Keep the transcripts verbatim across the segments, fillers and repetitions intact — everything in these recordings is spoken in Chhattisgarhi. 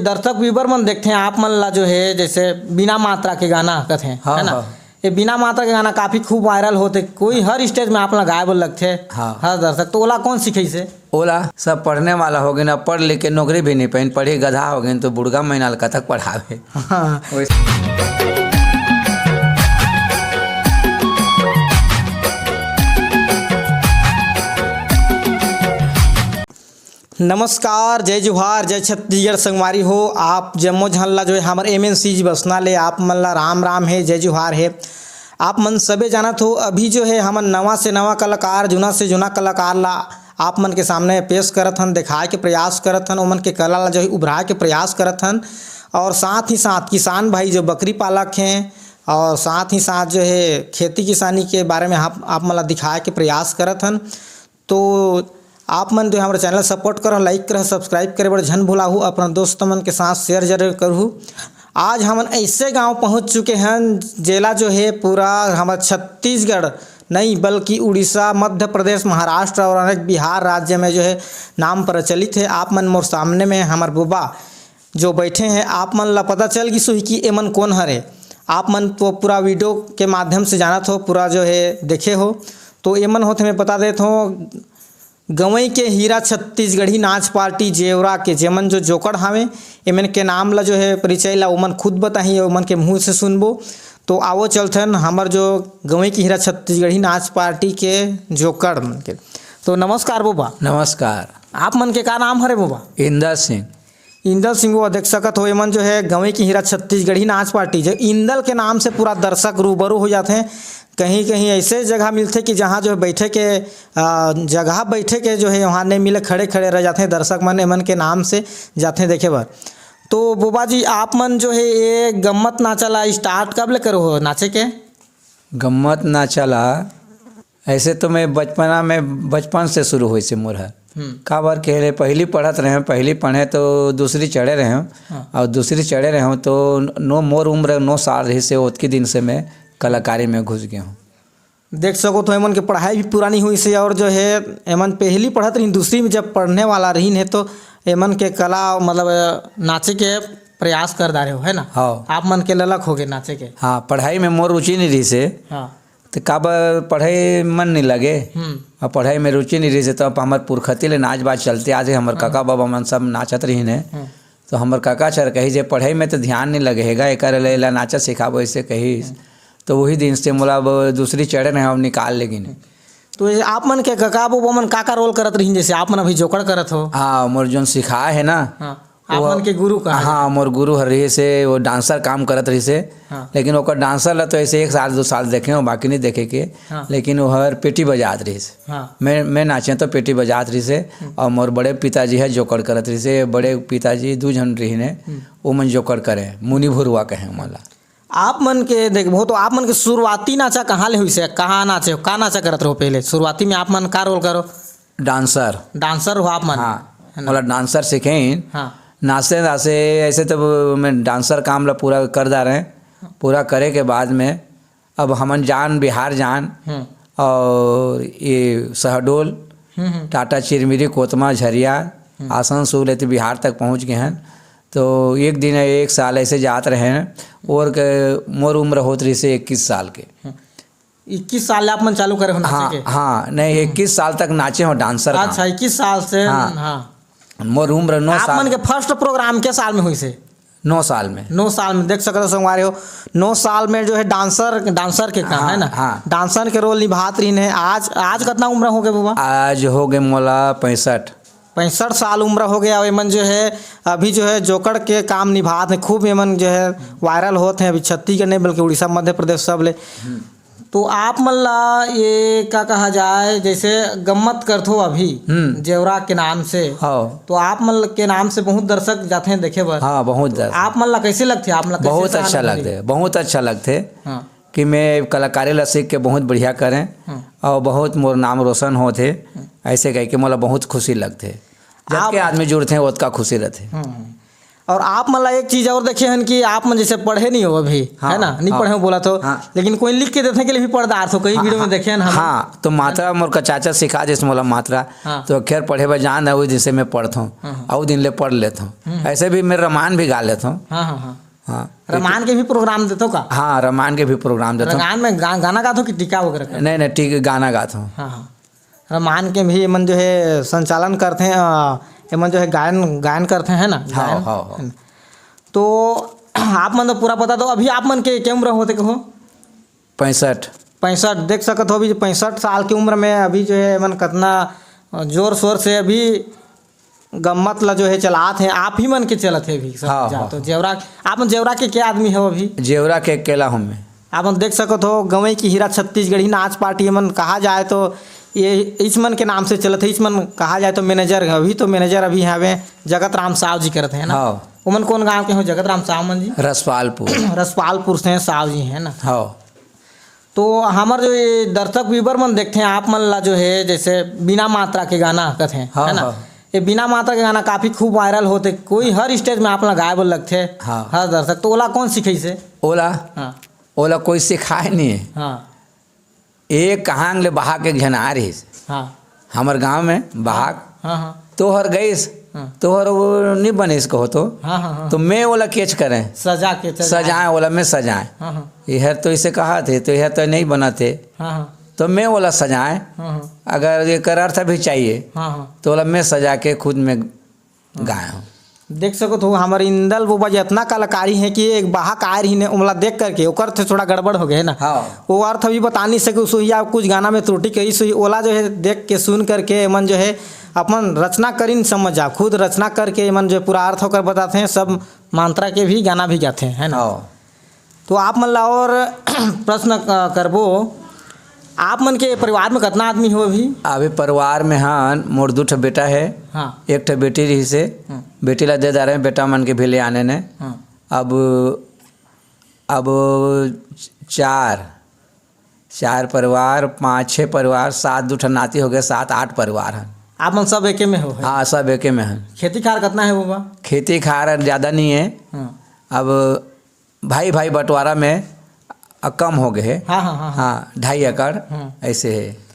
दर्शक व्यूअर मन देखथे आप मन ला जो है जैसे बिना मात्रा के गाना कथे, हाँ, है ना? हाँ। ये बिना मात्रा के गाना काफी खूब वायरल होथे, कोई हर स्टेज में आप मन ला गाए बर लगथे, हाँ। हर दर्शक। तो ओला कौन सिखाइसे? ओला सब पढ़ने वाला हो गए ना, पढ़ लिख के नौकरी भी नहीं पाइन, पढ़ी गधा हो गए तो बुढ़गा मैना ल कथक पढ़ावे। हाँ। वैसे नमस्कार, जय जोहार, जय छत्तीसगढ़ संगवारी हो। आप जम्मो झन ला जो है हमर एम एन सी जी बसना ले आप मन ला राम राम हे, जय जोहार हे। आप मन सबे जानत हो, अभी जो है हमन नवा से नवा कलाकार, जुना से जुना कलाकार ला आप मन के सामने पेश करत हन, दिखाए के प्रयास करत हन, ओमन के कला ला जो है उभराए के प्रयास करत हन। और साथ ही साथ किसान भाई जो बकरी पालक हैं और साथ ही साथ जो है खेती किसानी के बारे में आप, आप मन ला दिखाए के प्रयास करत हन। तो आप मन जो हमर चैनल सपोर्ट करह, लाइक करह, सब्सक्राइब करे बर झन भुलाहू, अपन दोस्त मन के साथ शेयर जरूर करहू। आज हमन ऐसे गांव पहुंच चुके हैं, जेला जो है पूरा हमर छत्तीसगढ़ नहीं बल्कि उड़ीसा, मध्य प्रदेश, महाराष्ट्र और अनेक बिहार राज्य में जो है नाम प्रचलित है। आप मन मोर सामने में हमर बुबा जो बैठे हैं, आप मन ला पता चल गिस होही कि एमन कौन हरे। आप मन तो पूरा वीडियो के माध्यम से जानत हो, पूरा जो है देखे हो। तो एमन होत, मैं बता देत हो, गंवई के हीरा छत्तीसगढ़ी नाच पार्टी जेवरा के जेमन जो जोकड़ हावे, एमन के नाम ला जो है परिचय ला ओमन खुद बताही, ओमन के मुंह से सुनबो। तो आवो चलथन हमर जो गंवई के हीरा छत्तीसगढ़ी नाच पार्टी के जोकड़ मन के। तो नमस्कार बुबा। नमस्कार। आप मन के का नाम हरे बुबा? इंदर सिंह। इंदल सिंह वो देख सकत हो, एमन जो है गंवई के हीरा छत्तीसगढ़ी नाच पार्टी जो इंदल के नाम से पूरा दर्शक रूबरू हो जाते हैं। कहीं कहीं ऐसे जगह मिलथे कि जहाँ जो है बैठे के, आ, जगह बैठे के जो है वहाँ नहीं मिले, खड़े खड़े रह जाते हैं दर्शक मन, एमन के नाम से जाते हैं देखे बर। तो बुबा जी, आप मन जो है ये गम्मत नाचा ला स्टार्ट कब ले करो हो नाचे के? गम्मत नाचा ला ऐसे तो मैं बचपना में, बचपन से शुरू होइसे मोर ह। हम्म। काबर के ले, पहली पढ़त रहे, पहली पढ़े तो दूसरी चढ़े रहे, हाँ। और दूसरी चढ़े रहे तो नो, मोर उम्र नौ साल रही से, ओतकी दिन से मैं कलाकारी में घुस गया हूँ। देख सको तो एमन के पढ़ाई भी पूरा नहीं हुई से, और जो है एमन पहली पढ़त रही, दूसरी में जब पढ़ने वाला रही है तो एमन के कला, मतलब, नाचे के प्रयास कर डारे हो, है ना? हाँ। आप मन के ललक हो गए नाचे के। हाँ, पढ़ाई में मोर रुचि नहीं रही से। हाँ। तो काबर पढ़ाई मन नहीं लगे। हम्म। और पढ़ाई में रुचि नहीं रही से, तो अब हमर पुरखती ले नाच बाज चलते आज हमर हाँ। काका बाबा मन सब नाचत रहिन है। हम्म। तो हमर काका सर कही जे पढ़ाई में तो ध्यान नहीं लगेगा, एकर ले ला नाचा सिखाबो, ऐसे कही। हम्म। तो वही दिन से मोला अब दूसरी चढ़े रहे, अब निकाल लेगिन। तो ये आप मन के काका बाबा मन का का रोल करत रहिन, जैसे आप मन अभी जोकड़ करत हो? हाँ, मोर जोन सिखाए है ना, हाँ। आप वो मन के गुरु कहा हाँ, जाए। मोर गुरु हर रही से, वो डांसर काम करत रही से। हाँ। लेकिन ओकर डांसर ला तो ऐसे एक साल, दो साल देखे हो, बाकी नहीं देखे के। हाँ। लेकिन वो हर पेटी बजात रही से। हाँ। मैं, मैं नाचे तो पेटी बजात रही से। हम्म। और मोर बड़े पिताजी है जोकड़ करत रही से। बड़े पिताजी दू झन रही ने, हम्म। वो मन जोकड़ करे, मुनि भुरुआ कहे मन ला। आप मन के देखबो तो आप मन के शुरुआती नाचा कहाँ ले हुई से, कहाँ नाचे हो, का नाचा करत रहो पहले? शुरुआती में आप मन का रोल करो? डांसर। डांसर हो आप मन? हाँ, है ना? मतलब डांसर सीखे ही। हाँ। नाचते नाचते ऐसे तो मैं डांसर काम ला पूरा कर दा रहे। पूरा करे के बाद में अब हमन जान, बिहार जान हम्म। और ये शहडोल, हम्म, हम्म। टाटा, चिरमिरी, कोतमा, झरिया, हम्म। आसनसोल, ये तो बिहार तक पहुँच गए हैं। तो एक दिन, एक साल ऐसे जात रहे हैं और के, मोर उम्र होत रही से इक्कीस साल के। हम्म। इक्कीस साल ले आप मन चालू करे हो नाचे हाँ, के? हाँ, नहीं, हम्म। इक्कीस साल तक नाचे हो डांसर काम। अच्छा, इक्कीस साल से, हाँ। हाँ। मोर उम्र नौ आप साल। मन के फर्स्ट प्रोग्राम के साल में हुई से? नौ साल में। नौ साल में देख सकते हो संगवारी हो, नौ साल में जो है डांसर, डांसर के काम हाँ, है ना? हाँ। डांसर के रोल निभात रही है। आज, आज कितना उम्र हो गए बाबा? आज हो गए मोला पैंसठ। पैंसठ साल उम्र हो गया। एमन जो है अभी जो है जोकड़ के काम निभात हैं, खूब एमन जो है वायरल होत हैं अभी छत्तीसगढ़ नहीं बल्कि उड़ीसा, मध्य प्रदेश सब ले। हम्म। तो आप मन ला ये का कहा जाए, जैसे गम्मत करथो अभी हम्म। जेवरा के नाम से, हाँ। तो आप मन के नाम से बहुत दर्शक जाते हैं देखे बर। हाँ, बहुत दर्शक। आप मन ला कैसे लगथे? आप मन ला कैसे बहुत अच्छा लगथे, बहुत अच्छा लगथे। हाँ। कि मैं कलाकारी ला सीख के बहुत बढ़िया करें हम्म। और बहुत मोर नाम रोशन होत हे, हम्म। ऐसे कह के मोला बहुत खुशी लगथे। जब आप के आदमी जुड़थे, ओतका खुशी रहथे। हम्म। और आप मन ला एक चीज और देखे हन कि आप मन जैसे पढ़े नहीं हो अभी, हाँ, है ना, नहीं हाँ। पढ़े हो बोला तो, हाँ। लेकिन कोई लिख के देथे के लिए भी पढ़ डारथो, कई हाँ, वीडियो में हाँ, देखे हन हम। हाँ, तो मात्रा मोर का चाचा सिखा देस मोला मात्रा, हाँ। तो खैर पढ़े बर जान है, वो दिन से मैं पढ़थो, हाँ, हाँ। अउ दिन ले पढ़ लेथो। हम्म। ऐसे भी मैं रामायण भी गा लेथो। हाँ, हाँ, हाँ। हाँ। रामायण के भी प्रोग्राम देथो का? हाँ, रामायण के भी प्रोग्राम देथो। रामायण में गा-, गाना गाथो कि टीका वगैरह का? नहीं, नहीं, टीका, गाना गाथो। हाँ, हाँ। रामायण के भी एमन जो है संचालन करथे, अ, एमन जो है गायन, गायन करथे, है ना? हाँ, गायन, हाँ, हाँ। है ना? तो आप मन तो पूरा बता दो, अभी आप मन के, के उम्र होथे कहो? पैंसठ। पैंसठ, देख सकत हो, अभी पैंसठ साल की उम्र में अभी जो है एमन कतना, अ, जोर शोर से अभी गम्मत ला जो है चलात हे, आप ही मन के चलत हे अभी सब हाँ, जा। हाँ, तो हाँ। जेवरा, आप मन जेवरा के क्या आदमी हो अभी? जेवरा के अकेला हूँ मैं। आप मन देख सकत हो, गंवई की हीरा छत्तीसगढ़ी नाच पार्टी एमन कहा जाए तो ये इस मन के नाम से चलत हे। इस मन कहा जाए तो मैनेजर, अभी तो मैनेजर अभी हवे जगत राम साव जी करत हे ना। हाँ। ओमन कौन गांव के हो जगत राम साव मन जी? रसपालपुर। रसपालपुर से साव जी है ना। हाँ। तो हमर जो ये दर्शक व्यूअर मन देखथे, आप मन ला जो है जैसे बिना मात्रा के गाना कथे, हाँ, है ना? हाँ। ये बिना मात्रा के गाना काफी खूब वायरल होथे, कोई हर स्टेज में आप मन ला गाए बर लगथे, हाँ। हर दर्शक। तो ओला कौन सिखाइस हे? ओला? हाँ। ओला कोई सिखाए नहीं है। हाँ। एक कहांग ले बहा के एक झन आ रहिस। हाँ। हमर गांव में बहाक। हाँ, हाँ। तोहर गइस, हाँ। तोहर वो नी बनिस कहो तो। हाँ, हाँ, हाँ। तो मैं ओला केच करें। सजा के, सजाए। सजाए ओला मैं सजाए। हाँ, हाँ। एहर तो इसे कहा थे, तो एहर तो नहीं बना थे। हाँ, हाँ। तो मैं ओला सजाए। हाँ, हाँ। अगर एकर अर्थ भी चाहिए, हाँ, हाँ। तो ओला मैं सजा के खुद में हाँ। गाए हूँ। देख सकत हो, हमर इंदल बुबा जी अतना कलाकारी हे कि एक बहाक आए रहिन हे, ओमला देख करके ओकर से थोड़ा गड़बड़ हो गए हे ना। हाँ। वो अर्थ भी बता नहीं सके, उसो या कुछ गाना में त्रुटि करिस होही, ओला जो है देख के सुन करके एमन जो है अपन रचना करिन समझ जा, खुद रचना करके एमन जो है पूरा अर्थ ओकर बताथे, सब मात्रा के भी गाना भी गाथे, है ना? हाँ। तो आप मन ला और प्रश्न, अ, करबो, आप मन के परिवार में कतना आदमी हो अभी? अभी परिवार में हन, मोर दू ठो बेटा हे, हाँ। एक ठो बेटी रहिस हे, हाँ। बेटी ला दे डारे, बेटा मन के भी ले आने ने। हाँ। अब, अब चार, चार परिवार, पाँच, छः परिवार, सात, दू ठो नाती हो गए, सात, आठ परिवार हन। आप मन सब एके में हो, है? हाँ, सब एके में हन। खेती खार कतना हे बुबा? खेती खार ज्यादा नहीं है। हाँ। अब भाई भाई बंटवारा में, अ, कम हो गए हे। हाँ, हाँ, हाँ, हाँ। हाँ, ढाई एकड़ हाँ। ऐसे है।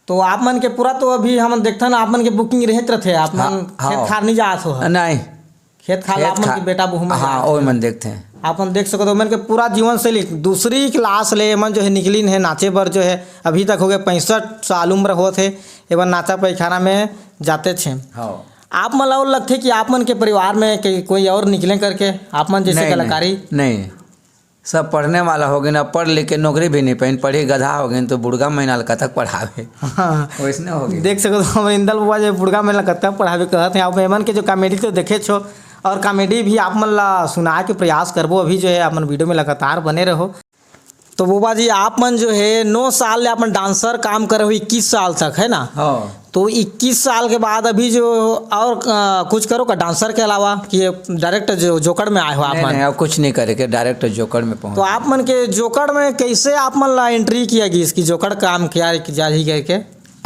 तो आप मन के पूरा तो अभी हमन देखथन, आप मन के booking रहत रथे, आप मन हाँ, खेत हाँ। खार नहीं जात हो? नहीं। खेत खार खेत आप मन खा-, के बेटा बहू मन हाँ, जात ओए हे। मन देखथे। आप मन देख सकत हो, ओमन के पूरा जीवन शैली दूसरी class ले एमन जो है निकलिन हे नाचे बर जो है, अभी तक हो गए पैंसठ साल उम्र होत हे, एमन नाचा पैखाना में जाते थे। हाँ। आप मन ला और लगथे कि आप मन के परिवार में के-, कोई और निकले करके, आप मन जैसे नहीं, नहीं, कलाकारी? नहीं। सब पढ़ने वाला हो गए ना, पढ़ लिख के नौकरी भी नहीं पाइन, पढ़ी गधा हो गए तो बुढ़गा मैना ल कतक पढ़ावे। हाँ। वैसने हो गए। देख सकत हो, हमर इंदल बुबा जो बुढ़गा मैना ल कतक पढ़ावे कहत हे। आप एमन के जो comedy तो देखे छो, और comedy भी आप मन ला सुनाए के प्रयास करबो। अभी जो है आप मन video में लगातार बने रहो। तो बुबा जी, आप मन जो है नौ साल ले अपन dancer काम करे हो, इक्कीस साल तक, है ना? हाँ। तो इक्कीस साल के बाद अभी जो और, अ, कुछ करो का dancer के अलावा कि ये direct जो जोकड़ में आए हो आप नहीं, मन? नहीं, अब कुछ नहीं करे के, direct जोकड़ में पहुंच तो गए। आप मन के जोकड़ में कैसे आप मन ला entry किया गई इसकी जोकड़ काम किया कि जा ही गए के?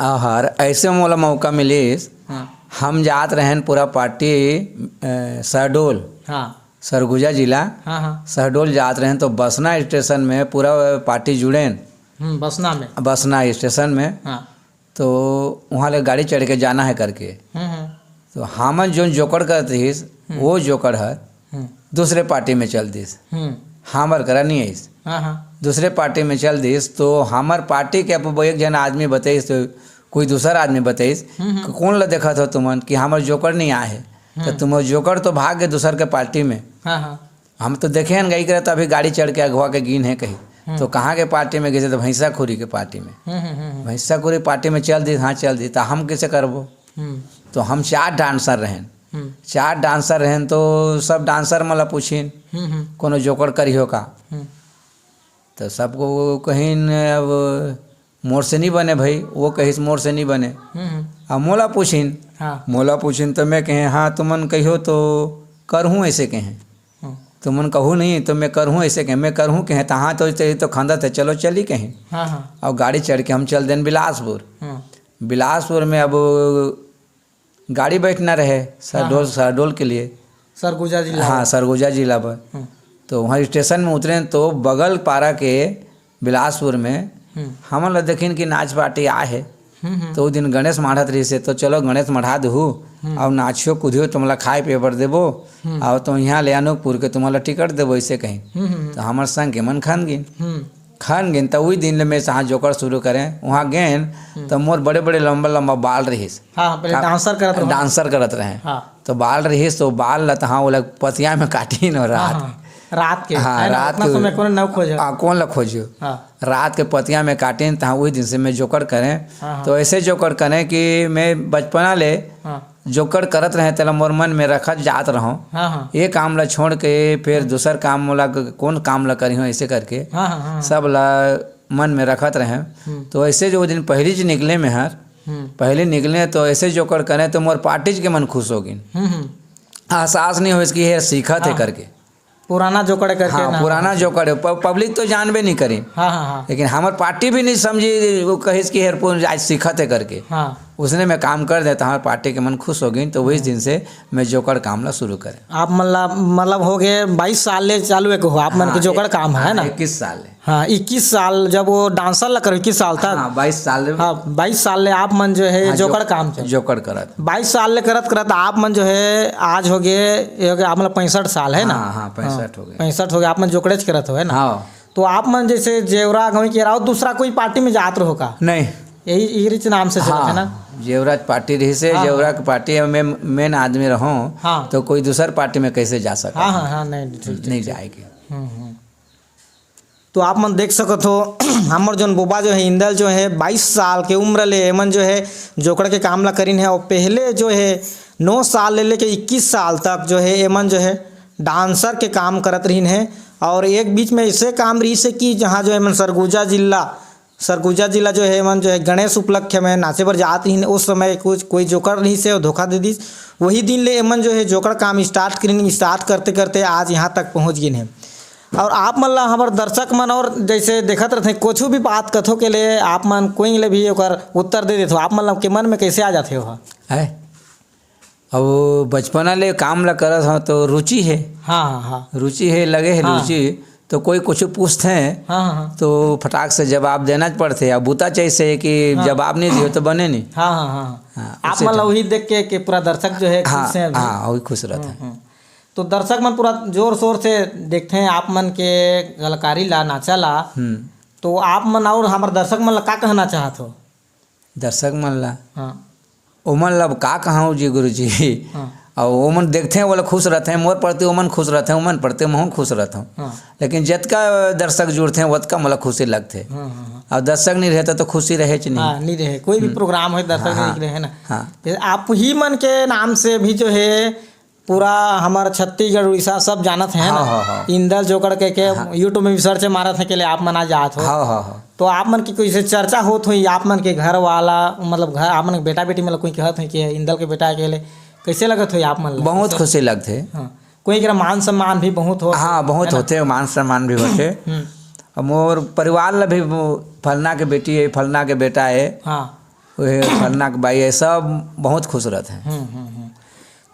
आहार, ऐसे मोला मौका मिलिस, हाँ। हम जात रहन पूरा party, अ, शहडोल। हाँ। सरगुजा जिला, हाँ, हाँ। शहडोल जात रहेन तो बसना station में पूरा party जुड़ेन। हम्म, बसना में। बसना station में। हाँ। तो वहाँ ले गाड़ी चढ़ के जाना है करके। हम्म, हम्म। तो हमन जोन जोकड़ करत रहिस, हम्म। वो जोकड़ हर हम्म। दूसरे party में चल दिस। हम्म। हमर करा नहीं आइस। हाँ, हाँ। दूसरे party में चल दिस, तो हमर party के अब एक झन आदमी बताइस, तो कोई दूसर आदमी बताइस हम्म, हम्म। कि कौन ला देखत हो तुमन कि हमर जोकड़ नहीं आए हे? तो हम्म। तुम्हर जोकड़ तो भाग गए दूसर के party में। हाँ, हाँ। हम तो देखे हन गई करे, तो अभी गाड़ी चढ़ के अगवा के गीन है कही। हम्म। तो कहाँ के party में गए? तो भैंसाखुरी के party में। हम्म, हम्म, हम्म, हम्म। भैंसाखुरी party में चल दी, हाँ, चल दी, तो हम कैसे करबो? हम्म। तो हम चार dancer रहेन। हम्म। चार dancer रहेन, तो सब dancer मन ला पूछिन, हम्म, हम्म। कोनो जोकड़ करिहो का? हम्म। तो सबको वो कहिन, अब मोर से नहीं बने भाई, वो कहिस मोर से नहीं बने। हम्म, हम्म। अब मोला पूछिन, हाँ। मोला पूछिन तो मैं कहे, "हाँ, तुमन कहियो तो करहूँ," ऐसे कहे। हम्म। "तुमन कहू नहीं तो मैं करहूँ," ऐसे कहे। मैं करहूँ कहे, "तहाँ तो, तो, तो खंदत है, चलो चली," कहे। हाँ, हाँ। और गाड़ी चढ़ के हम चल देन बिलासपुर। हम्म। बिलासपुर में अब गाड़ी बैठना रहे शहडोल, हाँ, हाँ। शहडोल के लिए। सरगुजा जिला हाँ, बर। सरगुजा जिला बर। हम्म। तो वहाँ स्टेशन में उतरेन, तो बगल पारा के बिलासपुर में हम्म। हमन ला देखिन कि नाच पार्टी आए हे। हम्म, हम्म। तो वो दिन गणेश माढ़त रहिस हे, तो चलो गणेश मढ़ा दुहू, हम्म। अउ नाचियो कुदियो, तुमला खाए पिए बर देबो, हम्म। अउ तो यहाँ ले अनूपपुर के तुम्हाला टिकट देबो, ऐसे कहीं। हम्म, हम्म, हम्म। तो हमर संग के मन खन गिन। हम्म। खन गिन, त उही दिन ले मैं जहाँ जोकड़ शुरू करें, वहाँ गेन, हम्म। त मोर बड़े-बड़े लंबा-लंबा बाल रहिस। हाँ, हाँ, पहले का-, डांसर करत रहो। डांसर करत रहे। हाँ। तो बाल रहिस, तो बाल ल तहाँ ओला पतिया में काटिन और हाँ, रात हाँ। रात के, हाँ, है ना? रात उतना के समय कौन न खोजे? आ, कौन ल खोजियो? हाँ। रात के पतिया में काटिन, तहाँ उही दिन से मैं जोकड़ करें। हाँ, हाँ। तो ऐसे जोकड़ करें कि मैं बचपना ले हाँ। जोकड़ करत रहे, तेला मोर मन में रखत जात रहूं। हाँ, हाँ। ये काम ला छोड़ के फिर हाँ। दूसर काम मोला ग-, कौन काम ला करिहूं, ऐसे करके हाँ, हाँ, हाँ, हाँ। सब ला मन में रखत रहे। हम्म। तो ऐसे जो वो दिन पहली ज निकले में हर, हम्म। पहली निकले तो ऐसे जोकड़ करे तो मोर पार्टी के मन खुश हो गिन। हम्म, हम्म। एहसास नहीं होइस कि ये सीखत हे हाँ। करके। पुराना जोकड़ करके हाँ, ना। पुराना जोकड़ हे। प-, पब्लिक तो जानबे नहीं करी। हाँ, हाँ, हाँ। लेकिन हमर पार्टी भी नहीं समझी, वो कहिस कि हेरपुर आज सीखत हे करके। हाँ। उसने मैं काम कर दे, तो हमर पार्टी के मन खुश हो गिन, तो वही हाँ। दिन से मैं जोकड़ काम ला शुरू करें। आप मन ला, मतलब, हो गए बाईस साल ले चालू एक हो, आप मन हाँ, के जोकड़ एक-, काम है हाँ, ना? इक्कीस साल ले। हाँ, इक्कीस साल, जब वो डांसर ला करो, इक्कीस साल तक। हाँ, बाईस साल ले। हाँ, बाईस साल ले आप मन जो है हाँ, जोकड़ जो-, काम चल। जोकड़ करत। बाईस साल ले करत करत आप मन जो है, आज हो गए, ये हो गए, आप मतलब पैंसठ साल है ना? हाँ, हाँ, पैंसठ हाँ, हो गए। पैंसठ हो गए, आप मन जोकड़ेच करत हो, है ना? हाँ। तो आप मन जैसे जेवरा गंवई के अलावा दूसरा कोई पार्टी में जात रहो का? नहीं। यही, यही रिच नाम से चलत हाँ, है ना? जेवरा पार्टी रही से, हाँ, जेवरा हाँ। के पार्टी में मेन आदमी रहो, हाँ। तो कोई दूसर पार्टी में कैसे जा सकत हाँ, है? हाँ, हाँ, नहीं, ठीक, ठीक, नहीं ठीक। जाएगी। हम्म, हम्म। तो आप मन देख सकत हो, हमर जोन बोबा जो है, इंदल जो है, बाईस साल के उम्र ले एमन जो है, जोकड़ के काम ला करिन है। और पहले जो है, नौ साल ले लेके इक्कीस साल तक जो है, एमन जो है, डांसर के काम करत रहिन है। और एक बीच में ऐसे काम रहिस है कि जहाँ जो है, एमन सरगुजा जिला, सरगुजा जिला जो है, एमन जो है, गणेश उपलक्ष्य में नाचे बर जात रहिन। उस समय कुछ कोई जोकड़ रहिस है और धोखा दे दिस। वही दिन ले एमन जो है, जोकड़ काम स्टार्ट करिन, स्टार्ट करते करते आज यहाँ तक पहुँच गिन है। और आप मन ला हमर दर्शक मन और जैसे देखत रहथे, कुछु भी बात कथो के ले आप मन कोई ले भी ओकर उत्तर दे देथो, आप मन ला के मन में कैसे आ जाथे ओहा? है। अब बचपना ले काम ला करत हव तो रुचि है। हाँ, हाँ, हाँ। रुचि है, लगे है हाँ। रुचि, तो कोई कुछु पूछथे हाँ, हाँ, हाँ। तो फटाक से जवाब देना च पड़थे। अब बूता जैसे है कि हाँ। जवाब नहीं दियो तो बने नहीं। हाँ, हाँ, हाँ। हाँ, आप उसे मन ला तो वही देख के, के पूरा दर्शक जो है हाँ, खुश हैं अभी। हाँ, वही खुश रहथे। हम्म, हम्म। तो दर्शक मन पूरा जोर शोर से देखथे आप मन के कलाकारी ला, नाचा ला। हम्म। तो आप मन और हमर दर्शक मन ला का कहना चाहत हो? दर्शक मन ला? हाँ। ओमन ला अब का कहूँ जी गुरुजी? हाँ। और ओमन देखथे, वो लोग खुश रहथे, मोर प्रति ओमन खुश रहथे, ओमन प्रति महूँ खुश रहथों। हाँ। लेकिन जतका दर्शक जुड़थे, ओतका मोला खुशी लगथे। हाँ, हाँ, हाँ। और दर्शक नहीं रहता तो खुशी रहेच नहीं। हाँ, नहीं रहे। कोई भी हम्म। प्रोग्राम हो, दर्शक हाँ, नहीं हाँ। रहे ना। हाँ। जैसे आप ही मन के नाम से भी जो है, पूरा हमर छत्तीसगढ़, उड़ीसा सब जानत है हाँ, ना। हाँ, हाँ। इंदल जोकड़ के, के हाँ। YouTube में भी सर्च मारत है के ले आप मन आ जात हो। हाँ, हाँ, हाँ। तो आप मन के कोई से चर्चा होत होई, आप मन के घर वाला, मतलब घर, आप मन के बेटा बेटी, मतलब कोई कहत होई कि इंदल के बेटा के ले, कैसे लगत होई आप मन ला? बहुत कैसे? खुशी लगथे। हाँ। कोई एकरा मान सम्मान भी बहुत होत हाँ, है बहुत ना? होथे, मान सम्मान भी होथे। हम्म। अब मोर परिवार ला भी वो फलना के बेटी है, फलना के बेटा है। हाँ। वह फलना के बाई है, सब बहुत खुश रहथे। हम्म, हम्म, हम्म।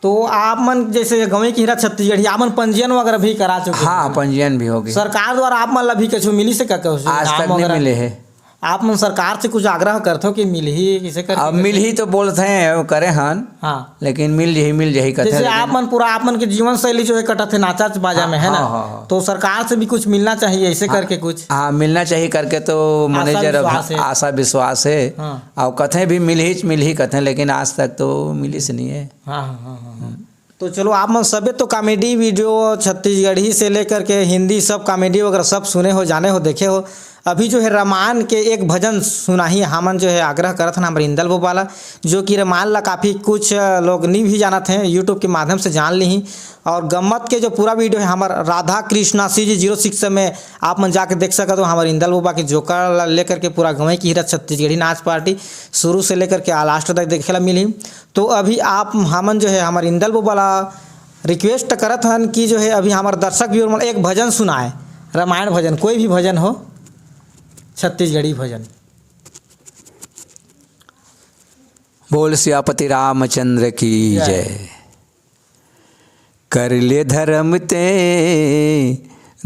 तो आप मन जैसे गंवई के हीरा छत्तीसगढ़ी, आप मन पंजीयन वगैरह भी करा चुके हाँ, हैं? पंजीयन भी हो गई। सरकार द्वारा आप मन ला भी कुछ मिली से का, कुछ आज इनाम तक नहीं वगैरह? मिले है। आप मन सरकार से कुछ आग्रह करथो कि मिलही, किसे करके अब कुछ? मिलही तो बोलत हैं, वो करे हन, हाँ। लेकिन मिल जही, मिल जही कहते जैसे हैं, लेकिन आप मन पूरा आप मन के जीवन शैली जो है कटत है नाचा बाजा हाँ, में, है ना? हाँ, हाँ, हाँ। तो सरकार से भी कुछ मिलना चाहिए, ऐसे हाँ, करके कुछ। हाँ, मिलना चाहिए करके तो आशा मैनेजर अब विश्वास है। आशा विश्वास है। हाँ। और कथे भी मिलही, मिलही कथे, लेकिन आज तक तो मिली से नहीं है। हाँ, हाँ, हाँ, हाँ, हाँ। हम्म। तो चलो, आप मन सबे तो कॉमेडी वीडियो छत्तीसगढ़ी से लेकर के हिंदी सब कॉमेडी वगैरह सब सुने हो, जाने हो, देखे हो। अभी जो है रामायण के एक भजन सुनाही, हमन जो है आग्रह करत हन हमर इंदल बोबा ला, जो कि रामायण ला काफ़ी कुछ लोग नी भी जानत हैं, YouTube के माध्यम से जान लीही। और गम्मत के जो पूरा वीडियो है हमर Radha Krishna CG zero six में आप मन जाके देख सकत हो। हमर इंदल बोबा के जोकड़ ला लेकर के पूरा गंवई के हीरा छत्तीसगढ़ी नाच पार्टी शुरू से लेकर के लास्ट तक देखे ला मिलही। तो अभी आप हमन जो है हमर इंदल बोबा ला रिक्वेस्ट करत हन कि जो है अभी हमर दर्शक व्यूअर मन एक भजन सुनाए, रामायण भजन, कोई भी भजन हो, छत्तीसगढ़ी भजन। बोल सियापति रामचंद्र की जय। जय। कर ले धर्म ते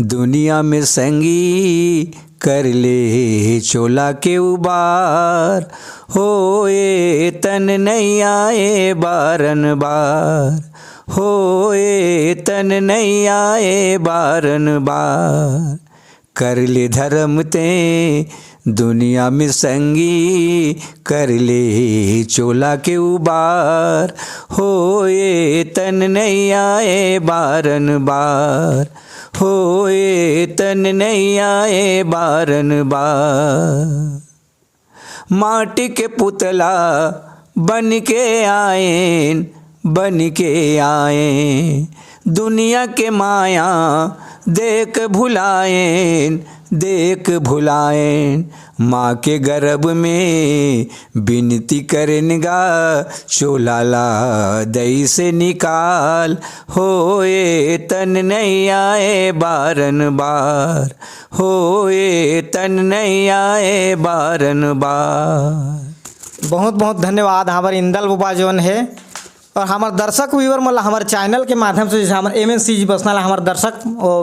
दुनिया में संगी, कर ले चोला के उबार। होए तन नैया ए बारन बार, होए तन नैया ए बारन बार। कर ले धर्म ते दुनिया में संगी, कर ले चोला के उबार। होए तन नैया ए बारन बार, होए तन नैया ए बारन बार। माटी के पुतला बन के आएन, बन के आएन, दुनिया के माया देख भुलाएन, देख भुलाएन। माँ के गर्भ में बिनती करेन गा, चोला ला दई से निकाल। होए तन नैया ए बारन बार, होए तन नैया ए बारन बार। बहुत बहुत धन्यवाद हमर इंदल बुबा जोन हे। और हमर दर्शक व्यूअर मन ला हमर चैनल के माध्यम से, जैसे हमर एम एन सी जी बसना ला हमर दर्शक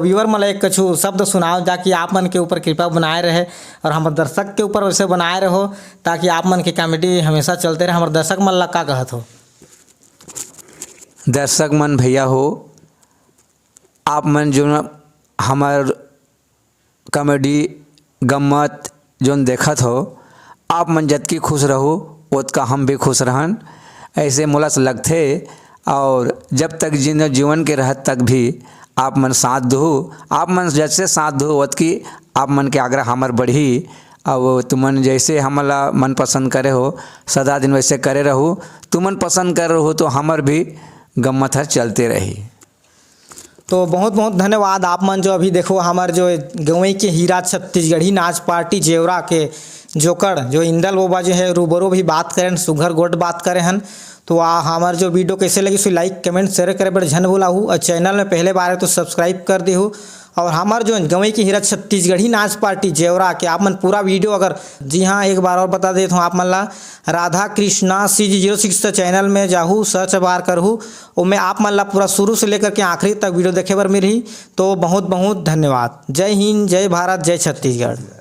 व्यूअर मन ला एक कछु शब्द सुनाओ, जाकि आप मन के ऊपर कृपा बनाए रहे और हमर दर्शक के ऊपर वैसे बनाए रहो, ताकि आप मन के कॉमेडी हमेशा चलते रहे। हमर दर्शक मन ला का कहत हो? दर्शक मन भैया हो, आप मन जो हमर कॉमेडी गम्मत जोन देखत हो, आप मन जतकी खुश रहू, ओतका हम भी खुश रहन। ऐसे मोला से लगथे, और जब तक जिन जीवन के रहत तक भी आप मन साथ दहू, आप मन जैसे साथ दहू, ओतकी आप मन के आग्रह हमर बढ़ही। अब तुमन जैसे हमला मन पसंद करे हो, सदा दिन वैसे करे रहू। तुमन पसंद करे रहू तो हमर भी गम्मत हर चलते रही। तो बहुत बहुत धन्यवाद आप मन जो अभी देखो हमर जो गंवई के हीरा छत्तीसगढ़ी नाच पार्टी जेवरा के जोकड़ जो इंदल बोबा जो है रूबरू भी बात करेन, सुघर गोट बात करे हन। तो आ हमर जो वीडियो कैसे लगी, उसे लाइक, कमेंट, शेयर करे बर झन भुलाहू और चैनल में पहले बार है तो सब्सक्राइब कर देहू। और हमर जो गंवई के हीरा छत्तीसगढ़ी नाच पार्टी जेवरा के आप मन पूरा वीडियो अगर, जी हाँ, एक बार और बता देत हूँ आप मन ला, राधा कृष्णा सी जी जीरो सिक्स चैनल में जाहू, सर्च बार करहू, ओमे आप मन ला पूरा शुरू से लेकर के आखिरी तक वीडियो देखे बर मिलही। तो बहुत बहुत धन्यवाद। जय हिंद, जय भारत, जय छत्तीसगढ़।